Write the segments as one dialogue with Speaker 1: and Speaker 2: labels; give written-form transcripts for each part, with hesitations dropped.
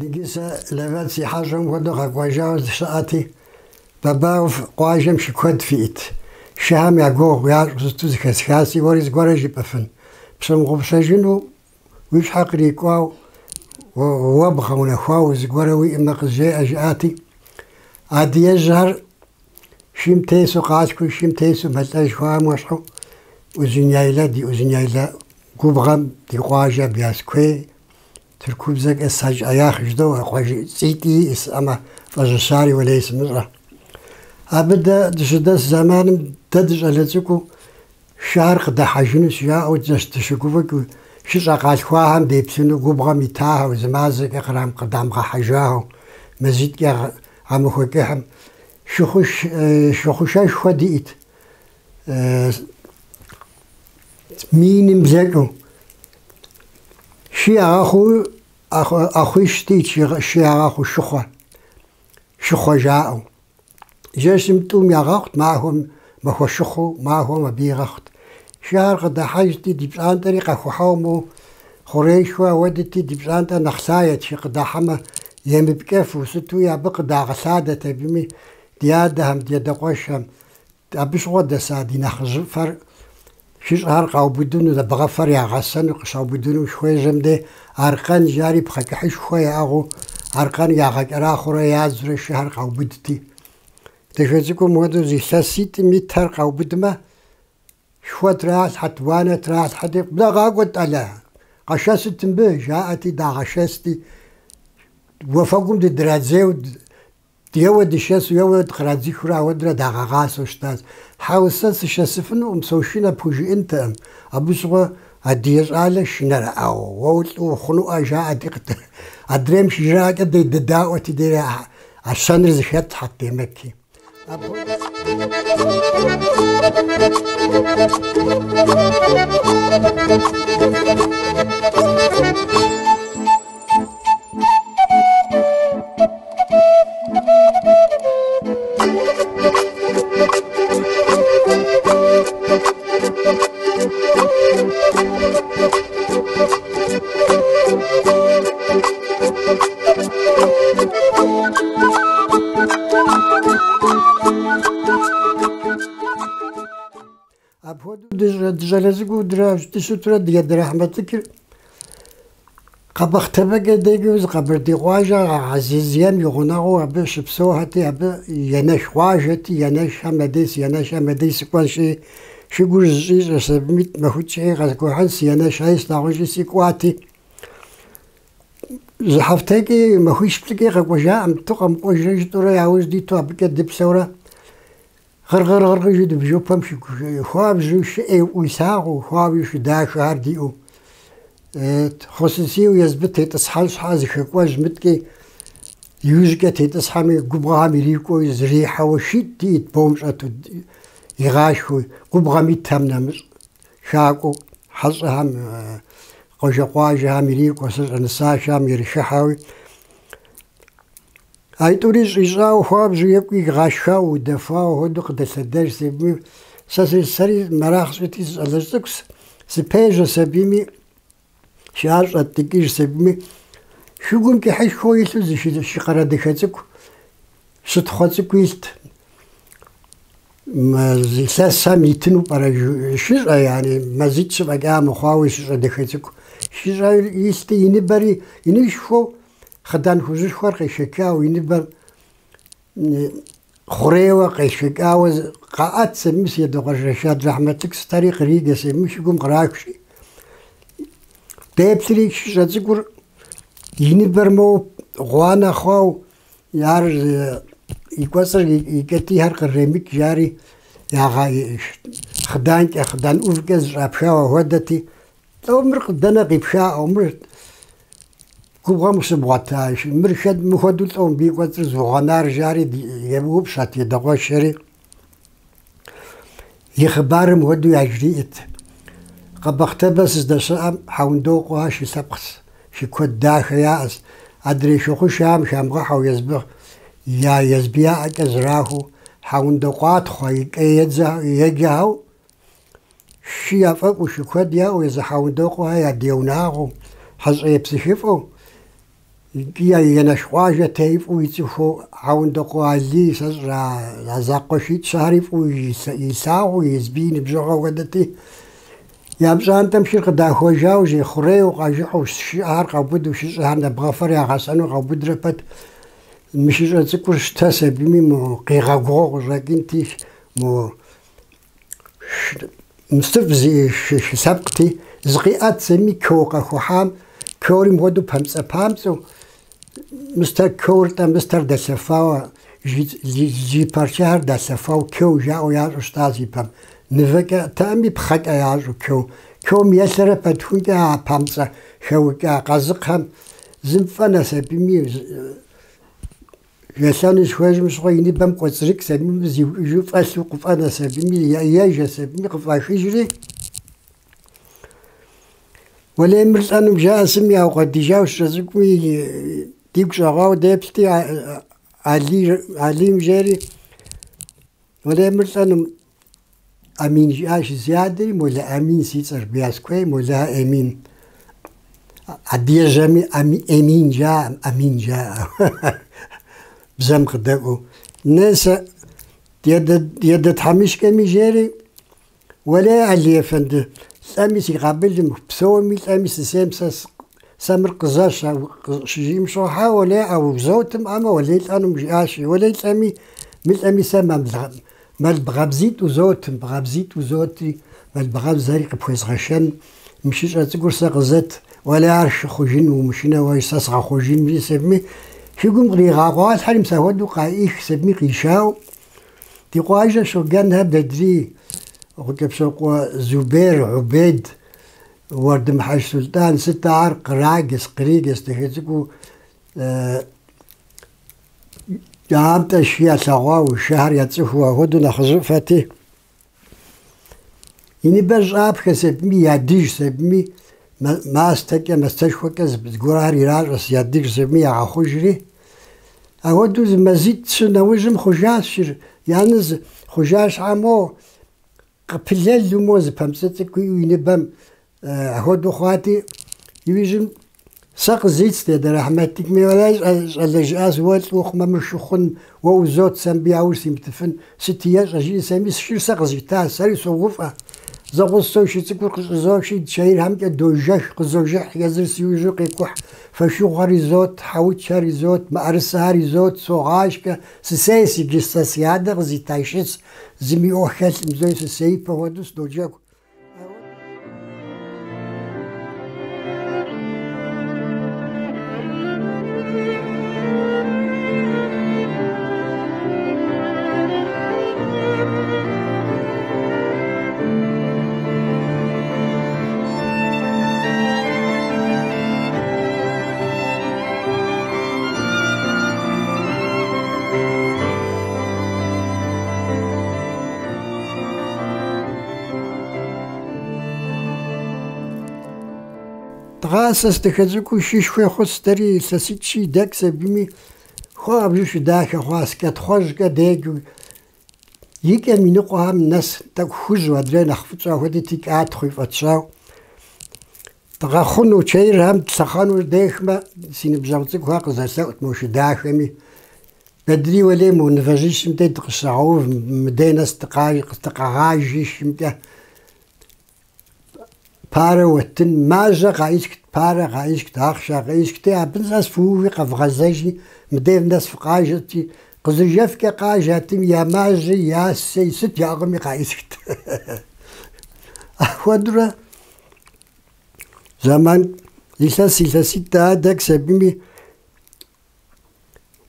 Speaker 1: Иджы сэ Лэвэнт си хьэщӏэм хуэдэу къэкӏуэжауэ щыӏэти, Бабау къуажэм шы куэд фиӏэт. Шыхэм я гугъу ящӏу сыту зэхэсхаси, уэри зыгуэрэ жыпӏэфын. Пщымыгъупщэжыну уи щхьэ кърикӏуау, уэ бгъэунэхуауэ зыгуэрэ уиӏэмэ къызжеӏэ жиӏати, адыгэжьхэр шым тесу къалъхуу, шым тесу мэлӏэж хуам ещхьу, Узуняйлэ, ди Узуняйлэ губгъэм ди къуажэ Бязкуей, Тыркубзэкӏэ Сач Аяхъ жыдэу а къуажэ цӏитӏи иӏэс, амэ фӏэзыщари уэлей сымыщӏэ. Абы дэ дыщыдэс зэманым дэ дыщӏалэ цӏыкӏуу шыхэр къыдыхьэжынущ жаӏэу дыщыгуфӏыкӏыу, шыщӏэ къалъхуахэм деплъыну губгъуэм итахэу, зы мазэкӏэ къыдамыгъэхьэжахэу, мазитӏкӏэ гъэмахуэ кӏыхьым шы хъушэшхуэ диӏэт. Миным блэкӏыу. Шы ягъэхъуу ӏэхъуищ диӏэт, шы ягъэхъуу шыхъуэ, шыхъуэ жаӏэу. Жэщым тӏум ягъэхъут, махуэм махуэ шыхъуэу, махуэм абы игъэхъут. Шыхэр къыдыхьэжти, ди пщӏантӏэри къэхухьауэ мо хъуреишхуэ ауэдэти, ди пщӏантӏэр нэхъ лъагэт, шы къыдыхьэмэ, емыпкӏэфу, сытуи абы къыдагъэлъадэт абыми ди адэхэм, ди адэкъуэшхэм. Абы щыгъуэ дэса ди нэхъыжьыфӏхэр шыщӏэхэр къаубыдыну, нэбгъэфэр ягъэсэну, къыщаубыдыну щыхуежьэм де аркъэн жари пхъэкӏыхьышхуэ яӏыгъыу аркъэн ягъэкӏэрахъуэрэ ядзурэ шыхэр къаубыдти. Дахэ цӏыкӏум хуэдэу зы илъэситӏым итхэр къаубыдмэ, шхуэ тралъхьэт, уанэ тралъхьэти, мыдэ къакӏуэт, тӏалэ, къэшэсыт мыбы, жаӏэти, дагъэшэсти, уафэгум дыдрадзейуэ Еуэ дышэсу, еуэ дыкърадзыхыурэ ауэдурэ дагъэгъасэу щытащ. Хьэуэ, сэ сышэсыфынукъым, сошынэ пхужыӏэнтэкъым. Абы щыгъуэ адыгэ щӏалэ шынэрэ, ӏэу, уэ улӏы ухъунуӏэ, жаӏэти, адрейм щыжраӏэкӏэ дэ дыдаӏуэти, дэри а щэныр зыхэтлъхьэт демэки. Апхуэдэу дыщӏалэ цӏыкӏуу дыщытурэ ди адэ Рэхьмэтыкыр Къэбэхътэбэкӏэ дэкӏыу зы къэбэрдей къуажэ Азизием и гъунэгъуу абы щыпсэухэти, абы енэш къуажэти, енэшхэм я дей, си енэшхэм я дей сыкӏуэнщи, шыгур зыщӏищӏэщ абыми махуитӏкӏэ къэскӏухьын, си енэшхэри слъагъунщи сыкӏуати. Зы хьэфтэкӏи махуищ-плӏыкӏи къэкӏуэжаӏым, ту къэмыкӏуэжрэ жытӏэурэ яужь диту абыкӏэ дыплъэурэ Гъыргъыргъыргъыр жи ди бжэпэм хуабжьу шы ӏей уилъагъуу, хуабжьу шы дахэхэр диӏэу. Хъусусийуэ езбы тетӏысхьэн щхьэ зы хакӏуэжь мыткӏи, иужькӏэ тетӏысхьэми губгъуэхэм ирикӏуэу зрихьэуэ шитӏ диӏэт бом щӏэту игъашхэу, губгъуэм итхэм нэмыщӏ хакӏуэу, хьэщӏэхэм, къуажэ-къуажэхэм ирикӏуэ, сыщӏэ нысашэхэм ирыхыхьэуи. Айтӏури щӏищӏауэ хуабжьу екӏуи игъашхауэ, удэфауэ хуэдэу къыдэлъэдэж себми, сэ сэри мэракъ сщӏыти сыщӏалэжь цӏыкӏущ, сыпежьэ сабийми, шыхэр щӏэттӏыкӏыж сабийми, шыгум кӏыхьышхуэу илъу зы шы къэрэ дахэ цӏыкӏу, щытхъуэ цӏыкӏу илът. Зы илъэсхэм итыну пӏэрэ шыщӏэ, яни мазитӏ-щы фӏэкӏа мыхъуауэ шыщӏэ дахэ цӏыкӏу. Шыщӏэ илъти, и ныбэри инышхуэу Хъыдан хужьышхуэр къешэкӏауэ, и ныбэр хъурейуэ къешэкӏауэ къаӏэт сабийм си адэкъуэш Рашад Рэхьмэтык сытэри къриджэ сабийм шыгум кърахщи. Деплъри шыщӏэ цӏыкӏур и ныбэр моуэ гъуанэ хъуау, ар и кӏуэцӏыр и кӏэтӏийхэр къремыкӏ жари хъыданкӏэ, хъыдан ӏувкӏэ зыщӏапхауэ хуэдэти, Лӏо мыр дэнэ къипха, мыр губгъуэм къыщыбгъуэта, мыр хэт мыхуэдэу лӏо мыбы и кӏуэцӏыр зыгъуэнар жари еупщӏат и адэкъуэшхэри. И хъыбарым хуэдэу яжриӏэт. Къэбэхътэбэ сыздэщыӏэм Хьэундокъуэхэр шы лъэпкъщ, шы куэд дахэ яӏэщ. Адрей шыхъушэхэм хамыгъэхьэу езбы я езбы я ӏэкӏэ зэрахуэу Хьэундокъуатхъуэ икӏэ еджэхэу Шы яфӏэфӏу, шы куэд яӏэу, езы Хьэундокъуэхэр я унагъуэу, хьэщӏэ епсыхыфӏэу. Икӏи Енэш къуажэ теи фӏыуэ ицӏыхуу Хьэундыкъуэ Алий сэ щӏра а зэкъуэшитӏ-щыхэри фӏыуэ илъагъуу, езыби и ныбжьэгъуэ хуэдэти, я пщӏантӏэм шыр къыдахуэжауэ жи, хъурейуэ къажыхьу, шыхэр къаубыду, шыщӏэхэр нэбгъэфэр ягъэсэну къаубыдрэ пэт, мы шыщӏэ цӏыкӏур щтэ сабийми мо къигъэгугъэу къыщӏэкӏынти, мо Мыстыфӏ зи шы лъэпкъти, зыкъиӏэт зэми кёу къэхухьам, кёури мыхуэдэу пэмцӏэ-памцӏэу, мыстэр кёур-тӏэ, мыстэр дэлъэфауэ, зи парчахэр дэлъэфауэ кёу жаӏэу ящӏу щытащ ипэм. Нывэкӏэтэӏыми пхъэкӏэ ящӏу кёу. Кёум елъэрэ пэтхункӏэ а памцӏэ хэукӏа къазыкъхэм зым фӏэнэс абыми Елъэну зыхуежьэм щыгъуэ и ныбэм кӏуэцӏрыкӏ сабийм зиуӏыжу фӏэлъу къыфӏэнэ сабийми, ежэ сабийми къыфӏахыжри, уэлей мыр лӏэнум жаӏэ сыми яукъуэдижауэ шыщӏэ цӏыкӏуми дигу щӏэгъуауэ деплъти, Алийм жери, уэлей мыр лӏэнум Амин жиӏащ си адэри, Молэ Амин си цӏэр, Бияскуей Молэ Эмин. Адыгэжьэми Эмин жаӏэм, Амин жаӏэ. Бзэм къыдэкӏуэу. Несэ, ди адэ тхьэмыщкӏэми жери, уэлей Алий ефэнды, лӏэми си къабылым, псэуми лӏэми сысейм сэ сэ мыр къызэщ, щыжиӏэм щыгъуэ, хьэ, уэлей, а узотым, амэ уэлей лӏэнум жиӏащ. Уэлей лӏэми, мылӏэми сэ мэл бгъэбзитӏ узотым, бгъэбзитӏ узотри, мэл бгъэбзэри къыпхуезгъэшэн, мы шыщӏэ цӏыкӏур сэ къызэт, уэлей ар шы хъужын, умышынэ, уэ сэ сгъэхъужын, сабийми шыгум къригъэгъуалъхьэри, мис апхуэдэу къаӏих сабийми къишауэ. Ди къуажэ Щоджэнхэр Бэдрий, Гъукӏэпщокъуэ Зубер, Убед, Уэрдым Хьэж Сулътӏан, сыт ар къраджэс, къриджэс, дахэ цӏыкӏуу Амтӏэ шы ялъэгъуауэ, шыхэр яцӏыхуу, апхуэдэу нэхъыжьыфӏэти. И ныбэр щӏапхэ сабийми, ядыж сабийми, мастэкӏэ, мастэшхуэкӏэ зыгуэрхэр иращӏэс, ядыж сабийми ягъэхъужри. Апхуэдэу зы мазитӏ-щы нэужьым хъужащ шыр. Янэ хъужа щхьэ мо къыпылэлу мо зы пэмцӏэ цӏыкӏу иӏэу и ныбэм апхуэдэу хъуати, иужьым сэ къызитт ди адэ рэхьмэтикӏми, уэлей щӏалэ жиӏащ, уэ лӏы ухъумэ мыр шы хъун, уэ узот, сэ мыбы яужь симытыфын, сыт ещӏэ, жиӏи сэми шыр сэ къызитащ, сэри согуфӏэ. Зэгъусэу шы цӏыкӏур къыщӏызоши, чэирхэмкӏэ дожэх, къызожыхь, езыр си ужьу къекӏухь, фошыгъухэр изот, хьэучхэр изот, мыӏэрысэхэр изот, согъашкӏэ, сысейщ иджы сэ си адэ къызита шыц, зыми ӏуэху хэлъым, зои сысеипэ хуэдэу сыдоджэгу. Дгъасэс дахэ цӏыкӏуу шышхуэ хъус дэри илъэситӏ-щы дэкӏ сабийми хуабжьу шы дахэ хъуащ, кӏэтхъуэжькӏэ деджэу. И кӏэм и ныкъуэхэм нэс тӏэкӏу хужьу, адрей нэхъ фӏыцӏэ хуэдэти кӏатхъуи фӏэтщау. Дгъэхъуну чэирхэм длъыхъэну дехмэ, си ныбжьэгъу цӏыкӏухэр къызэлъэӏут мо шы дахэми. Бэдрий уэлей мо нывэжьищым дей дыкъыщыгъэув, мыдей нэс дыкъэгъажи шымкӏэ. Парэ уэттын, мажьэ къаӏисхт, парэ къаӏисхт, ахъшэ къаӏисхти, абы нэс фыуви къэвгъэзэжи, мыдей нэс фыкъажэти, къызыжэфкӏэ къажэтым я мажьи, я сей, сыт яӏыгъми къаӏисхт. Апхуэдэурэ зэман илъэс илъэситӏ дэкӏ сабийми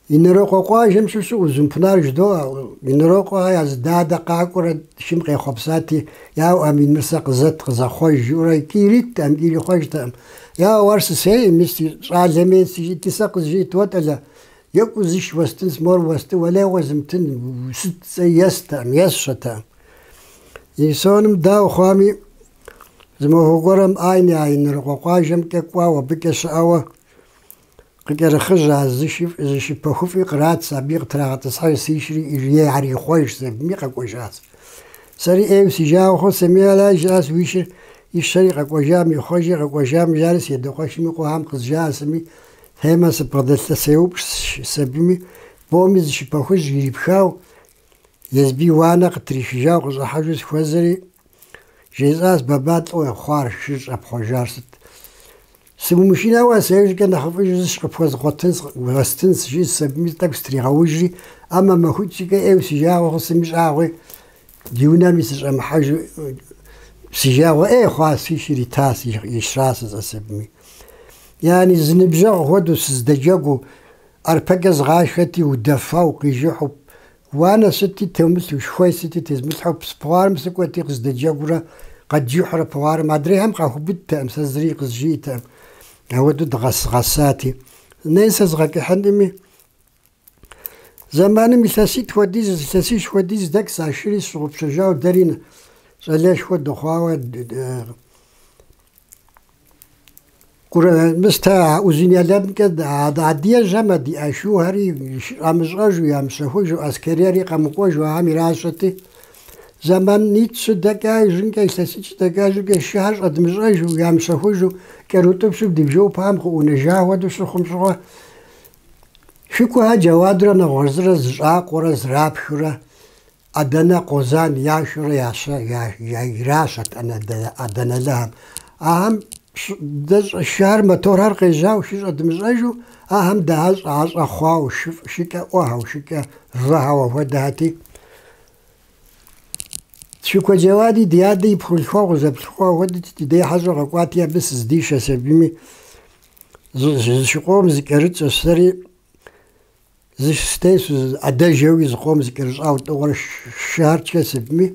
Speaker 1: Инэрокъуэ къуажэм щыщу Узунпынар жыдоӏэ. Инэрокъуэхэ я зы дадэ къакӏуэрэ шым къехъуэпсати, яуэ Амин мыр сэ къызэт, къызэхъуэж жиӏэурэ икӏи ириттэкъым, икӏи ирихъуэжтэкъым. Яуэ ар сысейм, мис си щӏалэм ейщ, икӏи сэ къызжиӏэт, уэ тӏэлэ, екӏуу зыш уэстынщ, мор уэстын, уэлей уэзмытын, сыт сэ естэкъым, есщэтэкъым. И соным дауэ хъуами, зы махуэ гуэрым айни а Инэрыкъуэ къуажэмкӏэ кӏуауэ, абыкӏэ щыӏэуэ, Къыкӏэрыхъыжьа зы шы пэхуфӏи къратщ, абыи къытрагъэтӏысхьэж, си шри ар ихъуэжщ, абыми къэкӏуэжащ. Сэри ӏейуэ си жагъуэ хъу, сэми ара жиӏащ, уи шыр ищэри къэкӏуэжам, ихъуэжи къэкӏуэжам, жари си адэ къуэшым и къуэхэм къызжаӏэ, сэми Темэ сыбгъэдэлъэ сеупщӏщ сабийми, боми зы шыпэ хужь ирипхау, езыби уанэ къытрихыжау къыщӏыхьэжу сыхуэзэри, жесӏащ, Баба, лӏо хъуар, шыр щӏэпхъуэжар сыт? Сумышынэуэ сэ иужькӏэ нэхъыфӏыжу зыш къыпхуэзгъуэтынс, уэстынс, жиӏэс сабийми тӏэкӏу сытригъэужри, амэ махуитӏ-щыкӏэ ӏейуэ си жагъуэ хъу, сыми щӏагъуи, ди унэми сыщӏэмыхьэжу си жагъуэ ӏей хъуа, си шыр итащ, ищащ жысӏэс абыми. Яни зы ныбжьэгъу хуэдэу сыздэджэгуу, ӏэрпэкӏэ згъашхэти, удэфау, къижыхьу, уанэ сыти темылъу, шхуей сыти тезмылъхьэу, пхъуарым сыкӏуэти къыздэджэгурэ къэджыхьурэ пхъуарым адрейхэм къахубыдтэкъым, сэ зыри къызжиӏэтэкъым. Ауэдэу дгъэсати. Ней сэ згъэкӏыхьынкъыми, зэманым илъэситӏ хуэдиз, илъэсищ хуэдиз дэкӏс а шыри сщыгъупщэжауэ дэри щӏалэшхуэ дыхъуауэ Мыстэ а Узун-Яйлэмкӏэ адыгэжьхэм а диӏа шухэри щӏамыщӏэжу, ямыщэхужу, аскериери къэмыкӏуэжу ахэм иращэти, зэманитӏ-щы дэкӏа ижьынкӏэ, илъэситӏ-щы дэкӏа ижьынкӏэ шыхэр щӏэдмыщӏэжу, ямыщэхужу, кӏэрутӏыпщу ди бжэӏупэхэм къыӏунэжа хуэдэу щыхъум щыгъуэ, шыкухэр Джэуадрэ нэгъуэщӏ зырэ зыщӏакъуэрэ зрапхыурэ Адэнэ Къозан яшурэ иращэт Адэнэлыхэм. Ахэм дэ шыхэр моторхэр къежьауэ шы щӏэдмыщӏэжу, ахэм дагъэщӏащӏэ хъуауэ, шыкӏэ ӏуэхэу, шыкӏэ выхэу апхуэдэхэти. Шыкуэ Джэуади ди адэ и пхъурылъхуэгъу зэплъхуэ хуэдэти, ди дей хьэщӏэ къэкӏуати, абы сыздишэс абыми зы шы къом зыкӏэрытщӏэщ сэри. Зы сытесу ӏэдэжэуи зыкъом зыкӏэрыщӏауэ тӏыгъуэрэ шыхэр тхэс абыми,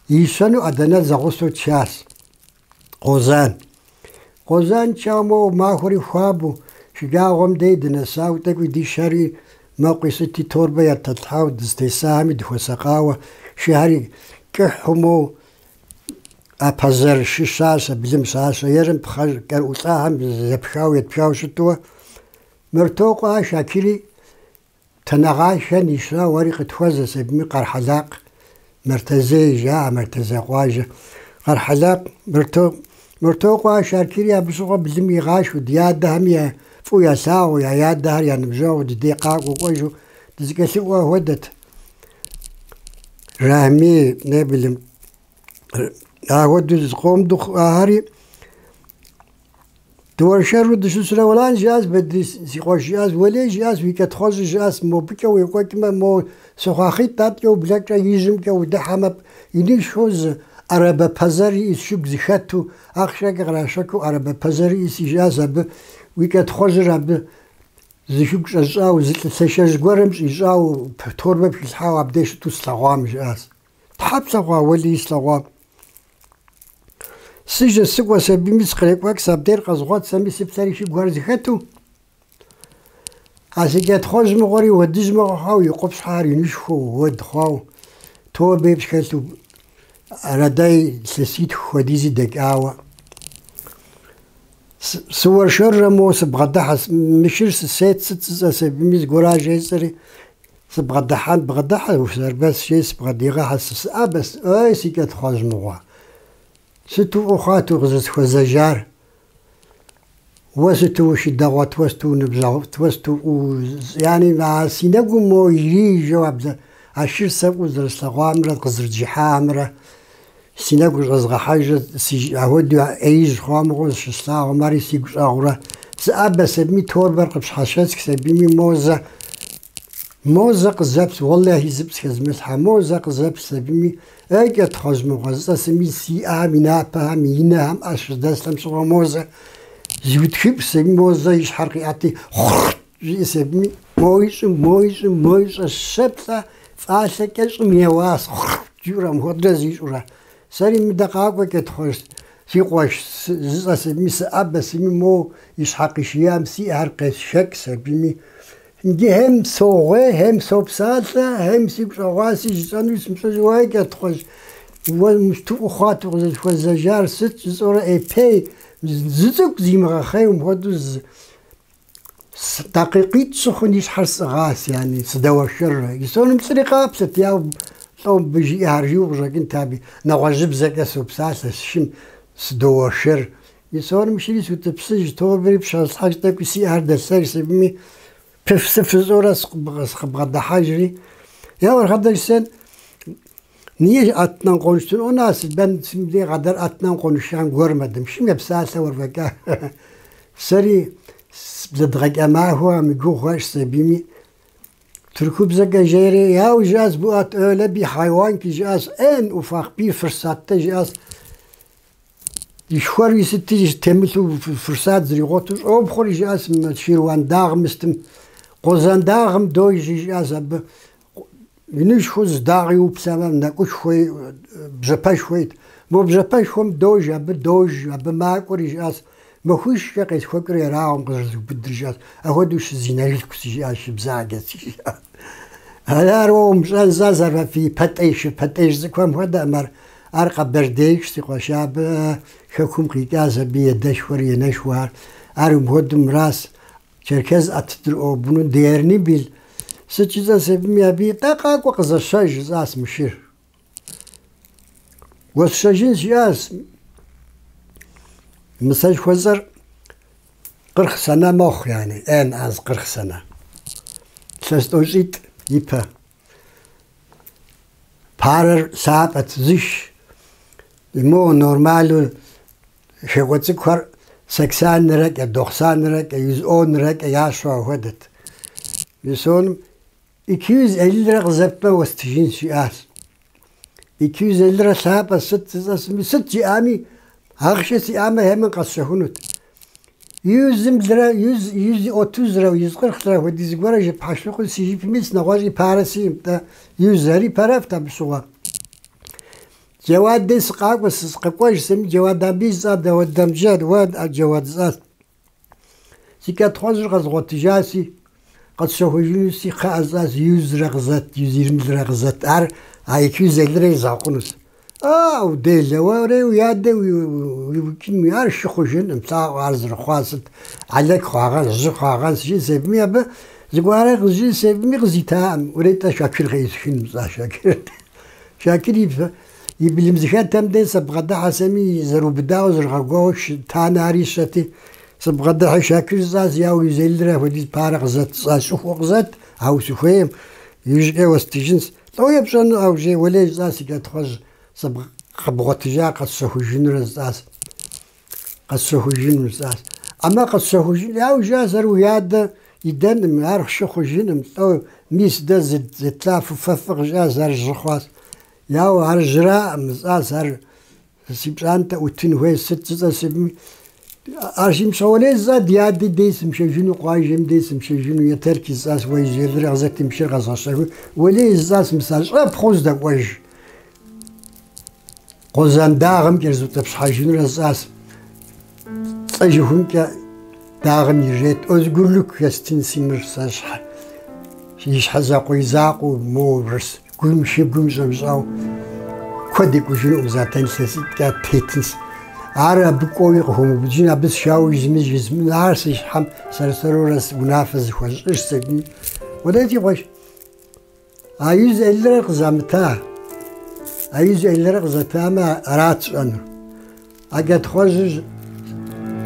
Speaker 1: ищэну Адэнэ зэгъусэу тшащ Къозан. Къозан тшауэ моуэ махуэри хуабэу, шэджагъуэм дей дынэсауэ тӏэкӏуи ди шхэри мэкъуи сыти торбэ ятетлъхьауэ дызытесахэми дыхуэсакъауэ, шыхэри кӏыхьу моуэ ӏэпэзэр шы щащэ, былым щащэ ерым пхъэ кӏэрыӏулӏахэм зэпхауэ етпхауэ щытуэ, Мэртокъуэ Шакири Тэнэгъашхэ нищауэ ари къытхуэзэс абыми Къэрхьэлакъ Мэртэзей жаӏэ, Мэртэзей къуажэ. Къэрхьэлакъ Мэртокъуэ Шакири абы щыгъуэ былым игъашхэу, ди адэхэми фӏыуэ ялъагъуу, я адэхэр я ныбжьэгъуу, ди дей къакӏуэ кӏуэжу дызэкӏэлъыӏуэ хуэдэт. Рами, Небелым. Ахуэдэу зыкъом дыхъу ахэри Дыуэршэру дыщысрэ уэлан жиӏащ, Бэдри си къуэш жиӏащ, уэлей жиӏащ, уи кӏэтхъуэжьыр жиӏащ, мобыкӏэ уекӏуэкӏмэ, мо Сыхъуахъитӏ аткӏэ ублэкӏрэ ижьымкӏэ удыхьэмэ, инышхуэу зы ӏэрэбэ пэзэр иӏэщ, шыгу зыхэту, ахъшэкӏэ кърашэкӏыу ӏэрэбэ пэзэр иӏэщи, жиӏащ абы, уи кӏэтхъуэжьыр абы зы шыгу щӏэщӏауэ, зы лӏы лъэшэжь гуэрым щӏищӏауэ, торбэ пхилъхьауэ абдеж щыту слъэгъуам, жиӏащ. Тхьэ плъэгъуа, уэлей слъэгъуам. Сыжэ сыкӏуэс абыми сыкърекӏуэкӏс, абдейр къэзгъуэтс, ами сыплъэри шыгухэр зыхэту. А си кӏэтхъуэжь мыгъуэри уэдыжь мыгъуэ хъуауэ, и къупщхьэхэр инышхуэу, уэд хъуауэ, тобэ пщхэлъу, арадай илъэситху хуэдизи дэкӏауэ. Сыуэршэррэ моуэ сыбгъэдыхьэ, мы шыр сысейт, сыт жысӏэс абыми зыгуэра жесӏэри, Сыбгъэдыхьэн, бгъэдыхьэ, Сэрэбэс жей сыбгъэдигъэхьэ, сыӏэбэс, эй, си кӏэтхъуэжь мыгъуэ. Сыту фӏы хъуат укъызэрысхуэзэжар? Уэ сыту ушыдэгъуэт, уэ сыту уныбжьэгъуфӏт, уэ сыту яни а си нэгум мо ирижэу абы а шыр сэ фӏыуэ зэрыслъэгъуамрэ къызэрыджыхьамрэ си нэгу щӏэзгъэхьэжрэ си ахуэдэу ӏеижь хъуа мыгъуэ зыщыслъагъум, ари сигу щӏэгъурэ сыӏэбэс абыми торбэр къыпщхьэщэсх абыми мозэ мозэ къызэплъ, уэлэхьи зыпцӏ хэзмылъхьэ, мозэ къызэплъ абыми, эй, кӏэтхъуэжь мыгъуэ, жысӏэсми си ӏэхэм, и напэхэм, и нэхэм ӏэ щыдэслъэм щыгъуэ мозэ зиутхыпӏс абыми мозэ и щхьэр къиӏэти, хъурт жиӏэс абыми, мо ищӏым, мо ищӏым, мо ищӏэ, щэ-плӏэ фӏалъэкӏэ щӏым еуащ, хъурт жиӏэурэ, мыхуэдрэ зищӏурэ. Сэри мыдэ къакӏуэ кӏэтхъуэжь, си къуэш, жысӏэс абыми, сыӏэбэс абыми, мо и щхьэ къишиям си ӏэхэр къесшэкӏс абыми. Иджы хьем согъей, хьем сопсалъэ, хьем сигу щӏэгъуаси жысӏэнуи сымыщӏэжу, уей кӏэтхъуэжь, уэ сыту фӏы хъуат укъызэрысхуэзэжар, сыт жысӏэурэ ӏепей, зы цӏыкӏу зимыгъэхъейуэ мыпхуэдэу зы дакъикъитӏ щыхъун и щхьэр сӏыгъащ, яни, сыдэуэршэррэ. И соным лӏыри къаплъэт, яу лӏо мыбы жиӏэхэр жиӏэу къыщӏэкӏынт аби, нэгъуэщӏыбзэкӏэ сопсалъэ, шым сыдоуэршэр. Мис оным шыри сутӏыпщыж, тобэри пщэслъхьэж тӏэкӏуи сиӏэр дэлъэж сыбми, пыф-сыф жысӏэурэ сыкъыбгъэдыхьэжри. Я arkadaş sen niye atla konuştun? O nasıl? Ben şimdiye kadar atla konuşan görmedim. Şimdi епсалъэу афӏэкӏа. Сэри блэдгъэкӏа махуэм и гугъу хуэщ сабийми. Türkübzeke жери, ya жиӏащ, bu at öyle bir hayvan ki жиӏащ, en ufak bir fırsatta жиӏащ, и шхуэр сыти темылъу фырсат зэригъуэту щӏопхъуэри жиӏащ, ширван дагъым истым, къозан дагъым дож жиӏащ абы. Инышхуэ зы дагъи уплъэмэ, нэкӏушхуэ, бжьэпэшхуэ ит. Мо бжьэпэшхуэм дож, абы дож, абы макӏуэри жиӏащ, махуищкӏэ къесхуэкӏри ерагъым къызэрызубыдыр жиӏащ. Апхуэдэу щызинэрылъху жиӏащ, щыбзаджэ жиӏащ. Ар уэ умыщӏэн жысӏащ, ар фи пэтӏейш, пэтӏейш цӏыкӏухэм хуэдэкъым, ар къэбэрдейщ, си къуэш, абы хэкум къикӏащ, абы и адэшхуэр, и анэшхуэр. Ар мыпхуэдэу мыращ, Черкес atıdır o, bunun değerini bil. Сыт жысӏэ себми абы, тӏэ къакӏуэ къызэщэж жысӏащ мы шыр. Уэсщэжын жиӏащ. Мы сэшхуэцӏэр 40 sene мэхъу, yani, en az 40 sene. Илъэс тӏощӏитӏ ипэ. Парэр лъапӏэт зыш. Мо нормалу шэкӏуэ цӏыкӏухэр 80 лирэкӏэ, 90 лирэкӏэ, 110 лирэкӏэ ящэу апхуэдэт. Мис оным 250 лирэ къызэптмэ уэстыжынщ жиӏащ. 250 лирэ лъапӏэ сыт жысӏэсми, сыт жиӏами, ахъшэ сиӏамэ hemen къэсщэхунут. 100 лирэ, 130 лирэ, 140 лирэ хуэдиз зыгуэрэ жыпхьэшыхъу си жыпым ис, нэгъуэщӏи парэ сиӏэм-тӏэ. 100 ари пэрэфт абы щыгъуэ. Джэуад дей сыкъакӏуэ, сыкъэкӏуэж, сэми Джэуад абы жысӏа, Джэуад дамжэ, уэ Джэуад жысӏащ. Си кӏэтхъуэжьыр къэзгъуэтыжаси, къэсщэхужыну си кхъыӏэ жысӏащ, 100 лирэ къызэт, 120 лирэ къызэт. Ар а 250 лирэ изгъэкъунущ. А, уделэ, уэрей уи адэ уиукӏынуи, ар шы хъужынкъым, плъагъу ар зэрыхъуа сыт, алэк хъуагъэнщ, жьы хъуагъэнщ, жи себми абы зыгуэрэ къызжи себми къызитаӏым. Уэрей-тӏэ Шакир къеисхын жысӏа Шакир. Шакир и былым зыхэтым дей сыбгъэдыхьэ сэми зэрыубыдауэ зэрыгъэгуауэ танэ ар ищэти, сыбгъэдыхьэ Шакир жысӏащ, я 150 лирэ хуэдиз парэ къызэт, жысӏащ, щӏыхуэ къызэт, ауэ сыхуейм, иужькӏэ уэстыжынщ. Лӏо епщӏэну ау жей, уэлей жысӏащ, си кӏэтхъуэжь къэбгъуэтыжа къэсщэхужынурэ жысӏащ. Къэсщэхужыну жысӏащ. Амэ къэсщэхужын, яу жиӏащ, ар уи адэ идэнкъым, ар шы хъужынкъым, лӏо мис дэ зетлъафу фэ фӏыгъ жиӏащ, ар жьы хъуащ. Яу ар жьыраӏым жысӏащ, ар си пщӏантӏэ ӏутын хуей сыт жысӏэ себми. Ар симыщӏэ уэлей жысӏа, ди адэ дей сымшэжыну, къуажэм дей сымшэжыну, yeter ki жысӏащ, уэ 150 лирэ къызэти мы шыр къэзгъэщэху. Уэлей жысӏащ, мис ар щӏэпхъуэу здэкӏуэж. Къозан дагъэм кӏэрызутӏыпщхьэжынурэ жысӏащ. Лӏэжыхункӏэ дагъэм ирырет, özgürlük естын си мыр сэ щхьэ. И щхьэ закъуэ и закъуэу мо гум шыгум щӏэмыщӏау куэд икӏужынукъым, затэн илъэситӏкӏэ тетынщ. Ар абы кӏуэуи къыхуэмыубыдыжын, абы сшауи зыми жызмыӏэн, ар си щхьэм сэр-сэрурэ унафэ зыхуэсщӏыж себми. Уэлей си къуэш, а 150 лирэр къызамыта, а 150 лирэр къызэтамэ, арат сщӏэнур. А кӏэтхъуэжьыр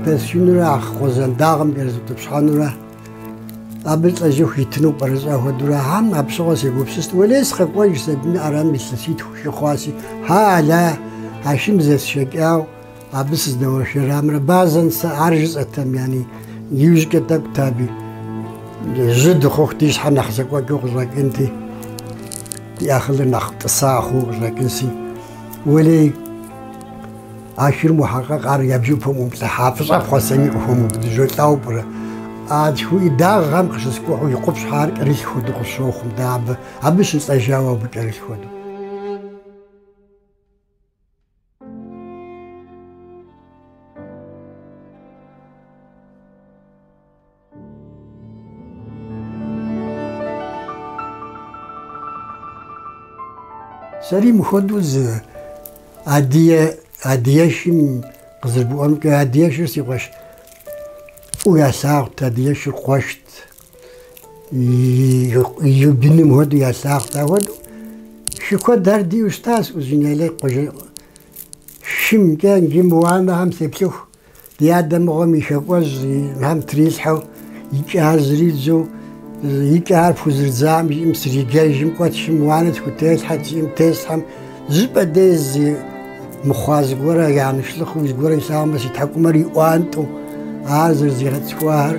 Speaker 1: дэсшынурэ, а къозан дагъэм кӏэрызутӏыпщхьэнурэ, абы лӏэжыху итыну пӏэрэ жысӏа хуэдэурэ, хьэм абы щыгъуэ сегупсыст. Уэлей сыкъэкӏуэж себми, арам илъэситху хы хъуаси, хьа-ала, а шым зесшэкӏау, абы сыздэуэршэрамрэ. Базэн сэ ар жысӏэтэм, yani иужькӏэ тӏэкӏут абы жьы дыхъуху ди щхьэр нэхъ зэкӏуэкӏыу къыщӏэкӏынти, ди акъылыр нэхъ тӏыса хъуу къыщӏэкӏынси. Уэлей, а шыр мухьэкъэкъ ар я бжьыпэм ӏумылӏыхьа, фыщӏэпхъуэ сэми къыхуэмыубыдыжу лӏауэ пӏэрэ. А и дагъэм къыщыскӏухьу и къупщхьэ ар кӏэрылъ хуэдэу къысщохъум дэ абы, абы щылӏэжауэ абы кӏэрылъ хуэдэу. Сэри мыхуэдэу зы адыгэшым къызэрыбуӏуэмкӏэ, адыгэшыр си къуэш фӏыуэ ялъагъут, адыгэшыр къуэшт, и быным хуэдэу ялъагъут. Апхуэдэу шы куэд ар диӏэу щытащ Узуняйлэ къуажэ шымкӏэ иджы мы уанэхэм сеплъыху. Ди адэ мыгъуэм и шэкӏуэжь и хьэм трилъхьэу, и кӏэр зридзэу, и кӏэр пхузэрыдзам жиӏэм сриджэжым кӏуэтшым уанэ схутрелъхьэт жиӏэм теслъхьэм, зыщӏыпӏэ дей зы мыхъуа зыгуэрэ янышлыхъыу зыгуэрэ илъагъумэ си тхьэкӏумэр иӏуантӏэу, ар зэрызигъэцӏыхуахэр,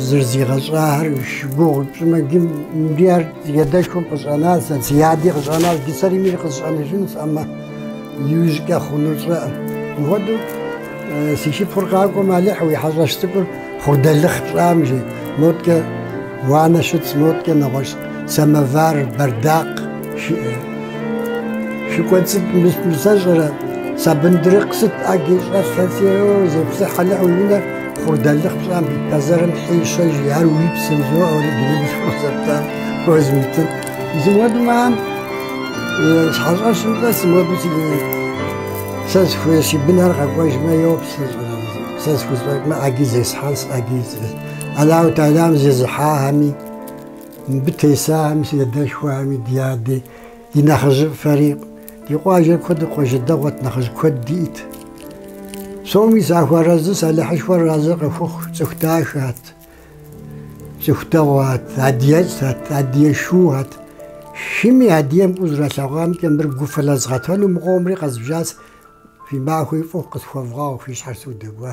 Speaker 1: зэрызигъэщӏахэр гугъу пщӏымэ, иджы мыбы ар си адэшхуэм къыщӏэнащ, си ади къыщӏэнащ, иджы сэри мыр къысщӏэныжынущ, амэ иужькӏэ хъунур сщӏэӏым. Мыпхуэдэу си шыпхъур къакӏуэм, Алыхь, уи хьэщӏэщ цӏыкӏур хъурдэлыхъ пщӏам, жи, моткӏэ уанэ щытщ, моткӏэ нэгъуэщӏ самовар, бэрдакъ, шыкӏуэ цӏыкӏу мысэщӏэрэ, сабындырыкъ сыт ӏэджи щӏэлъхэци, зеплъыхь, Алыхь, уи унэр хъурдэлыхъ пщӏам, бэзэрым хьи щэ, жи, ар уи псэм жызоӏэри дунейм схузэптам хуэзмытын. Мис мыуэду мам хьэщӏэщым щӏэс, мыуэду сэ схуей си бынхэр къэкӏуэжмэ йоплъ, сэ схузэфӏэкӏмэ ӏэджи зесхьэнщ, ӏэджи Аллаху Тэхьэлам зезыхьахэми, мыбы тесахэми, си адэшхуэхэми, ди ади, ди нэхъыжьыфӏхэри. Ди къуажэр куэду къуажэ дэгъуэт, нэхъыжь куэд диӏэт. Псоми сахуэарэзыщ, Алыхьышхуэр арэзы къыхухъу, цӏыху дахэт, цӏыху дэгъуэт, адыгэлӏхэт, адыгэ шухэт. Щыми адыгэм фӏыуэ зэралъэгъуамкӏэ мыр гу фэлэзгъэтэну мы къомри къэзбжащ, фи махуи фӏыху къысхуэвгъэгъу, фи щхьэр сыудэгуа.